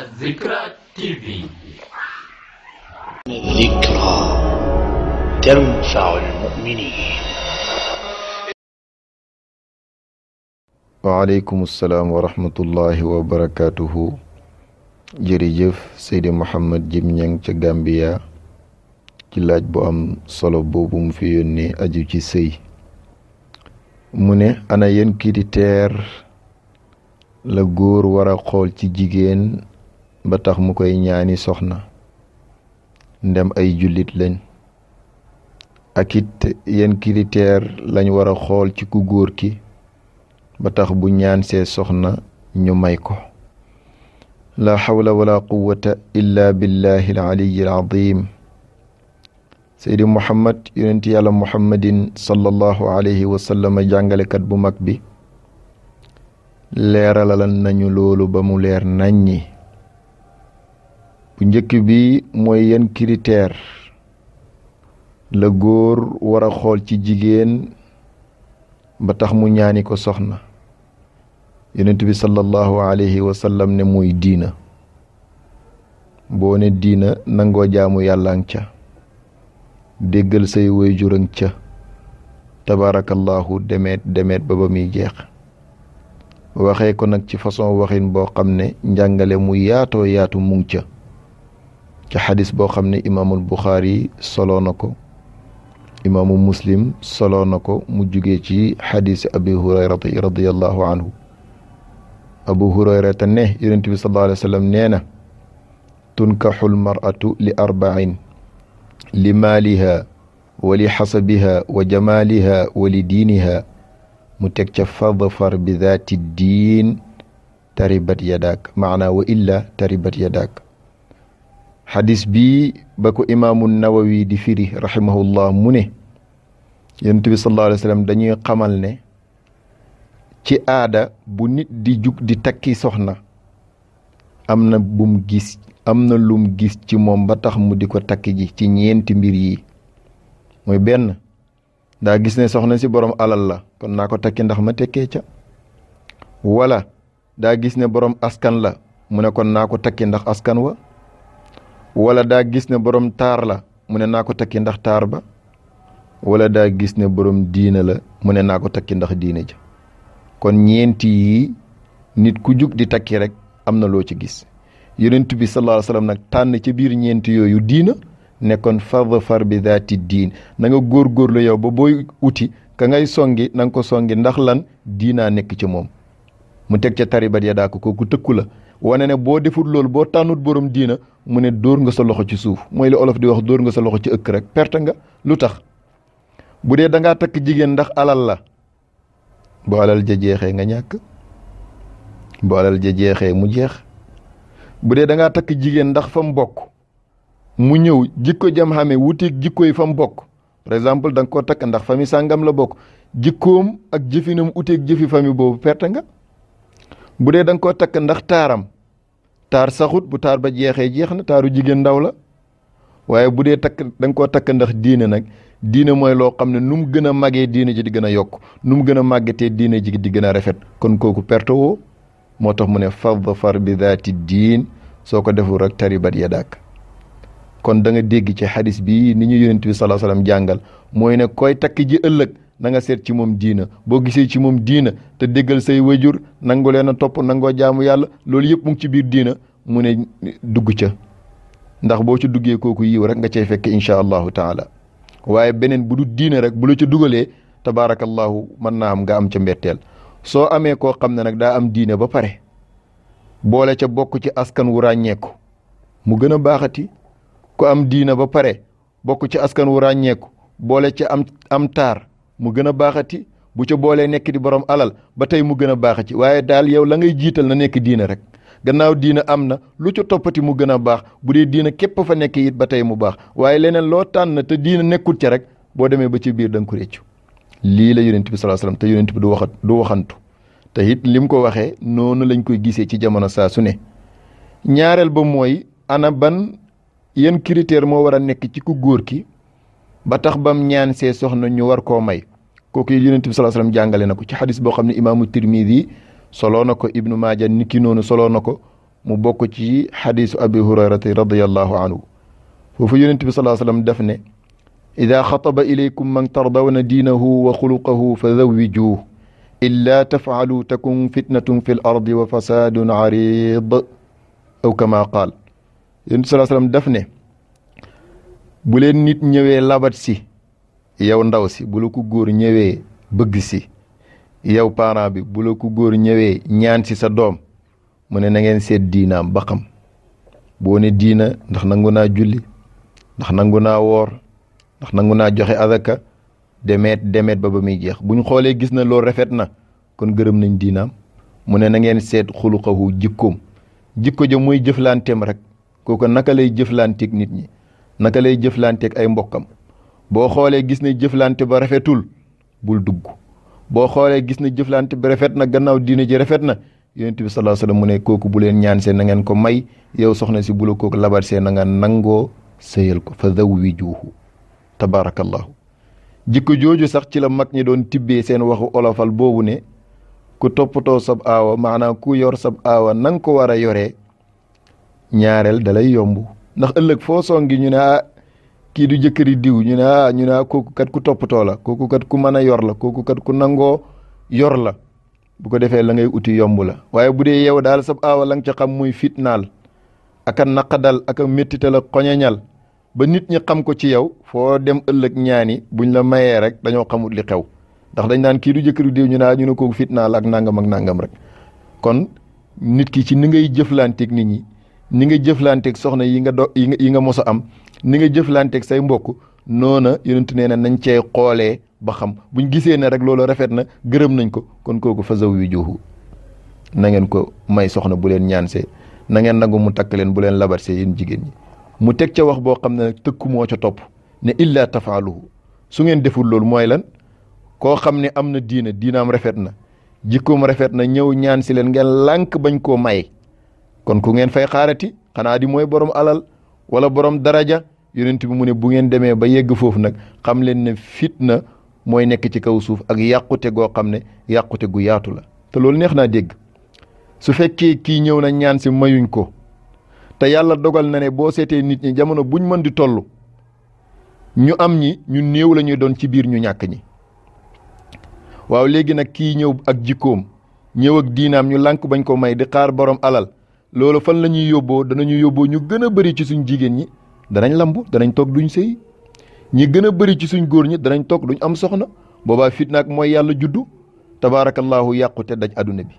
الذكرى TV. الذكرى تنفع المؤمنين. waaleykum salaam wa rahmatullahi wa barakatuhu. jërëjëf Seydi Mouhamed Jim Ñang ca Gambia ci laaj bu am solo boobu mu fi yónnee aju ci sëy. mu ne ana yenn critère la góor war a xool ci jigéen ba tax mu koy ñaani soxna ndem ay jullit lañ, ak it yenn critère lañ war a xool ci ku góor ki ba tax bu ñaan see soxna ñu may ko. la hawla wala quwwata illa billahi al-aliyyi al-azim. Seydi Muhammad yonent yàlla Muhammadin sallallahu alayhi wa sallam jàngalekat bu mag bi leeralal nañu loolu ba mu leer naññi. bu njëkk bi mooy yan critère la góor war a xool ci jigéen ba tax mu ñaani ko soxna. yonent bi sallallahu alayhi wa sallam ne muy diina. boo ne diina nangoo jaamu yàlla nga ca, déggal say waajur nga ca, tabarakallahu demeet ba muy jeex. waxee ko nag ci façon waxin boo xam ne njàngale mu yaatoo yaatu mu ngi ca xadis boo xam ne imaamul Buxaari soloo na ko, imaamu Muslim soloo na ko, mu jugee ci xadis abi hurayrata radiyallahu anhu. abu hurayrata ne yonent bi sallallahu alayhi wa sallam nee na tunkaxul mar'atu li arba'in li maaliha wa li xasabiha wa jamaaliha wa li diiniha, mu teg ca fadfar bi daati diin taribat yadak, maana wa illa taribat yadak. xadis bi ba ko imaamu nawawi di firi rahimahullah mu ne yonent bi sallallahu alayhi wa sallam dañuy xamal ne ci aada bu nit di jug di takki soxna am na lum gis ci moom ba tax mu di ko takki ji ci ñeenti mbir yi. mooy benn, daa gis ne soxna si borom alal la kon naa ko takki ndax ma tekkee ca. wala daa gis ne borom askan la mu ne kon naa ko takki ndax askan wa. wala daa gis ne borom taar la mu ne naa ko takki ndax taar ba. wala daa gis ne borom diina la mu ne naa ko takki ndax diina ja. kon ñeenti yi nit ku jug di takki rek am na loo ci gis. yonent bi sallallahu alayhi wa sallam nag tànn ci biir ñeenti yooyu diina nekkoon fadfar bi daati diin, na nga góorgóorlu yow ba booy uti ka ngay songi na nga ko songi ndax lan diinaa nekk ci moom. mu teg ca taribat ya daako kooku tëkku la wane ne boo defut loolu boo tànnut borom diina mu ne dóor nga sa loxo ci suuf. mooy li olof di wax dóor nga sa loxo ci ëkk rek, perte nga. lu tax bu dee da ngaa takk jigéen ndax alal la, bu alal ja jeexee nga ñàkk, bu alal ja jeexee mu jeex. bu dee da ngaa takk jigéen ndax fa mu bokk mu ñëw jikko jam xamee wuteeg jikko yi fa mu bokk, par exemple da nga koo takk ndax famille sàngam la bokk, jikkoom ak jëfinam uteeg jëfi famille boobu, perte nga. bu dee da nga koo takk ndax taaram, taar saxut, bu taar ba jeexee jeex na, taaru jigéen ndaw la. waaye bu dee takk da nga koo takk ndax diine nag, diine mooy loo xam ne nu mu gën a màggee diine ji di gën a yokk, nu mu gën a màggetee diine ji di gën a rafet, kon kooku perte woo. moo tax mu ne fadfar bi daati diin, soo ko deful rek taribat yadak. kon da nga dégg ci xadis bi ni ñu yonent bi sallallahu alayhi wasallam jàngal mooy ne koy takk ji ëllëg na nga seet ci moom diina. boo gisee ci moom diina te déggal say wajur, nangu leen a topp, nangoo jaamu yàlla, loolu yëpp mu ngi ci biir diina. mu ne dugg ca, ndax boo ci duggee kooku yiw rek nga cay fekk incha allahu taala. waaye beneen bu du diina rek bu la ca dugalee tabaarakallahu mën naa am nga am ca mbetteel. soo amee koo xam ne nag daa am diine ba pare boole ca bokk ci askan wu ràññeeku mu gën a baaxati. ku am diine ba pare bokk ci askan wu ràññeeku boole ca am taar mu gën a baaxati. bu ca boolee nekk di borom alal ba tey mu gën a baaxati. waaye daal yow la ngay jiital na nekk diine rek. gannaaw diine am na lu ca toppati mu gën a baax. bu dee diine képp fa nekk it ba tey mu baax. waaye leneen loo tànn te diine nekkul ca rek boo demee ba ci biir da nga ko réccu. lii la yonent bi sallallahu alayhi wasallam te yonent bi du waxantu te it lim ko waxee noonu lañ koy gisee ci jamono saa su ne. ñaareel ba mooy ana ban yan critère moo war a nekk ci ku góor ki ba tax bam ñaan see soxna ñu war koo may. kooku yonent bi sallallahu alayhi wasallam jàngale na ko ci xadis boo xam ne imaamu Tirmidi soloo na ko, Ibnu Maaja niki noonu soloo na ko, mu bokk ci xadiisu abi hurayrata radiyallahu anhu foofu yonent bi sallallahu alayhi wasallam def ne ida xataba ilaykum man tardawna diinahu wa xuluqahu fa zawwijuuh illa tafaalu takun fitnatun fi l ardi wa fasaadun arid aw kama qaal yonent bi sallallahu alayhi wasallam def ne bu leen nit ñëwee labat si yow ndaw si bu la ko góor ñëwee bëgg si yow parent bi bu la ko góor ñëwee ñaan si sa doom mu ne na ngeen seet diinaam ba xam boo ne diina ndax nangu naa julli ndax nangu naa woor ndax nangu naa joxe azaka demeet ba muy jeex bu ñu xoolee gis na loolu rafet na kon gërëm nañ diinaam mu ne na ngeen seet xuluqahu jikkoom jikko ja muy jëflanteem rek kooku naka lay jëflanteeg nit ñi naka lay jëflanteeg ay mbokkam boo xoolee gis ne jëflante ba rafetul bul dugg boo xoolee gis ne jëflante bi rafet na gannaaw diine ji rafet na yonent bi sallallahu alayhi wasallam mu ne kooku bu leen ñaan see na ngeen ko may yow soxna si bu la kooku labat see na nga nangoo sëyal ko fa zawwijuuhu tabarakallahu jikko jooju sax ci la mag ñi doon tibbee seen waxu olofal boobu ne ku toppatoo sab aawa maanaam ku yor sab aawa nanga ko war a yoree ñaareel dalay yomb ndax ëllëg foo songi ñu ne kii du jëkkëri diw ñu ne kooku kat ku toppatoo la kooku kat ku mën a yor la kooku kat ku nangoo yor la bu ko defee la ngay uti yomb la waaye bu dee yow daal sab aawa la nga ca xam muy fitnaal aka naqadal aka méttital ak xoñeñal ba nit ñi xam ko ci yow foo dem ëllëg ñaani buñ la mayee rek dañoo xamul li xew ndax dañ naan kii du jëkkëri diw ñu ne kooku fitnaal ak nangam rek kon nit ki ci ni ngay jëflanteeg nit ñi ni nga jëflanteeg soxna yi nga mos a am ni nga jëflanteeg say mbokk noona yonentu nee na nañ cee xoolee ba xam buñ gisee ne rek loolu rafet na gërëm nañ ko kon kooku fa zawwijuuhu na ngeen ko may soxna bu leen ñaansee na ngeen nangu mu takk leen bu leen labarsee yéen jigéen ñi mu teg ca wax boo xam ne tëkku moo ca topp ne illa tafaaluhu su ngeen deful loolu mooy lan koo xam ne am na diinaam rafet na jikkoom rafet na ñëw ñaan si leen ngeen lànk bañ koo maye kon ku ngeen fay xaarati xanaa di mooy borom alal wala borom daraja yonent bi mu ne bu ngeen demee ba yegg foofu nag xam leen ne fitna mooy nekk ci kaw suuf ak yàqute goo xam ne yàqute gu yaatu la te loolu neex naa dégg su fekkee kii ñëw na ñaan si mayuñ ko te yàlla dogal na ne boo seetee nit ñi jamono buñ mën di toll ñu am ñi ñu néew la ñuy doon ci biir ñu ñàkk ñi waaw léegi nag kii ñëw ak jikkoom ñëw ak diinaam ñu lànk bañ ko may di xaar borom alal loolu fan la ñuy yóbboo danañu yóbboo ñu gën a bëri ci suñ jigéen ñi danañ lambu danañ toog duñ sëy ñi gën a bëri ci suñ góor ñi danañ toog duñ am soxna boobaa fitnaak mooy yàlla juddu tabaarakallahu yàqute daj adduna bi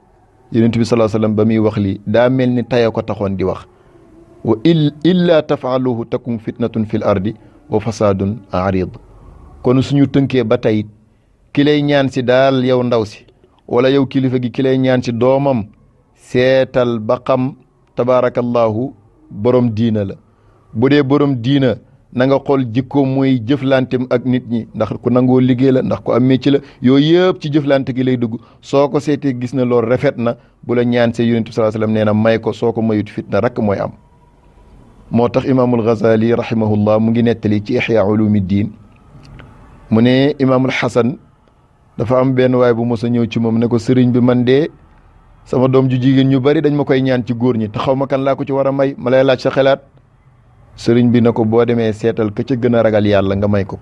yonent bi sallallahu alayhi wasallam ba muy wax lii daa mel ni taya ko taxoon di wax wa illa tafaaluhu takun fitnatun fil ardi wa fasaadun arid kon suñu tënkee ba tey ki lay ñaan si daal yow ndaw si wala yow kilifa gi ki lay ñaan si doomam seetal ba xam tabaarakallahu borom diina la bu dee borom diina na nga xool jikko muy jëflantem ak nit ñi ndax ku nangoo liggéey la ndax ku am métier la yooyu yëpp ci jëflante gi lay dugg soo ko seetee gis na loolu rafet na bu la ñaan see yonent bi sallallahu alayhi wasallam nee na may ko soo ko mayut fitna rek mooy am moo tax imaamul Ghazali rahimahullah mu ngi nettali ci Ihya Ulumuddin mu ne imaamul Hasan dafa am benn waay bu mos a ñëw ci moom ne ko sëriñ bi man de sama doom ju jigéen ñu bari dañ ma koy ñaan ci góor ñi te xaw ma kan laa ko ci war a may ma lay laaj sa xalaat sëriñ bi na ko boo demee seetal ka ca gën a ragal yàlla nga may ko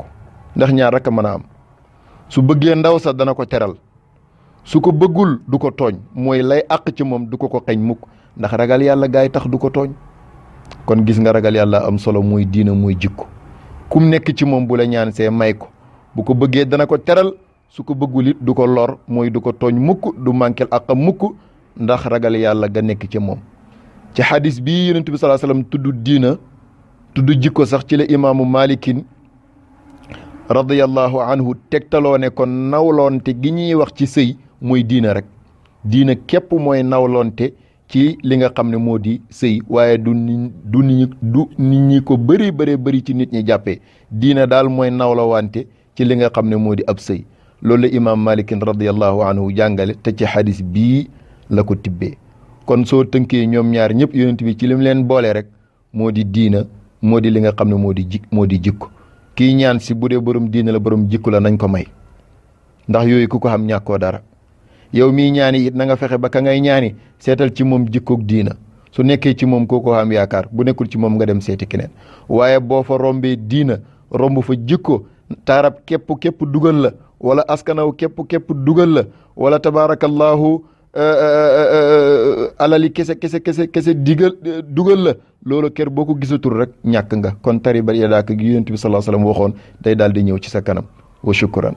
ndax ñaar rek a mën a am su bëggee ndaw sax dana ko teral su ko bëggul du ko tooñ mooy lay àq ci moom du ko xeñ mukk ndax ragal yàlla gaay tax du ko tooñ kon gis nga ragal yàlla am solo muy diina muy jikko kum nekk ci moom bu la ñaan see may ko bu ko bëggee dana ko teral su ko bëggul it du ko lor mooy du ko tooñ mukk du manquel àqam mukk ndax ragal yàlla ga nekk ci moom ci xadis bii yonent bi sallallahu alayhi wasallam tudd diina tudd jikko sax ci la imaamu malikin radiyallahu anhu tegtaloo ne kon nawloonte gi ñuy wax ci sëy mooy diina rek diina képp mooy nawloonte ci li nga xam ne moo di sëy waaye du nit ñi ko bëri ci nit ñi jàppee diina daal mooy nawlawante ci li nga xam ne moo di ab sëy loolu la imaam malikin radiyallahu anhu jàngale te ci xadis bii la ko tibbee kon soo tënkee ñoom ñaar ñëpp yonent bi ci lim leen boole rek moo di diina moo di li nga xam ne moo di jikko kii ñaan si bu dee borom diina la borom jikko la nañ ko may ndax yooyu ku ko xam ñàkkoo dara yow mii ñaani it na nga fexe ba ka ngay ñaani seetal ci moom jikkoog diina su nekkee ci moom kooko am yaakaar, bu nekkul ci moom nga dem seeti keneen. waaye boo fa rombee diina romb fa jikko, taarab képp dugal la, wala askanaw képp dugal la, wala tabaarakallahu alali kese dugal la, loolu kër boo ko gisatul rek ñàkk nga. kon taribat yadaaka gi Yonent bi sallallahu alayhi wa sallam waxoon day daal di ñëw ci sa kanam. wa shukran.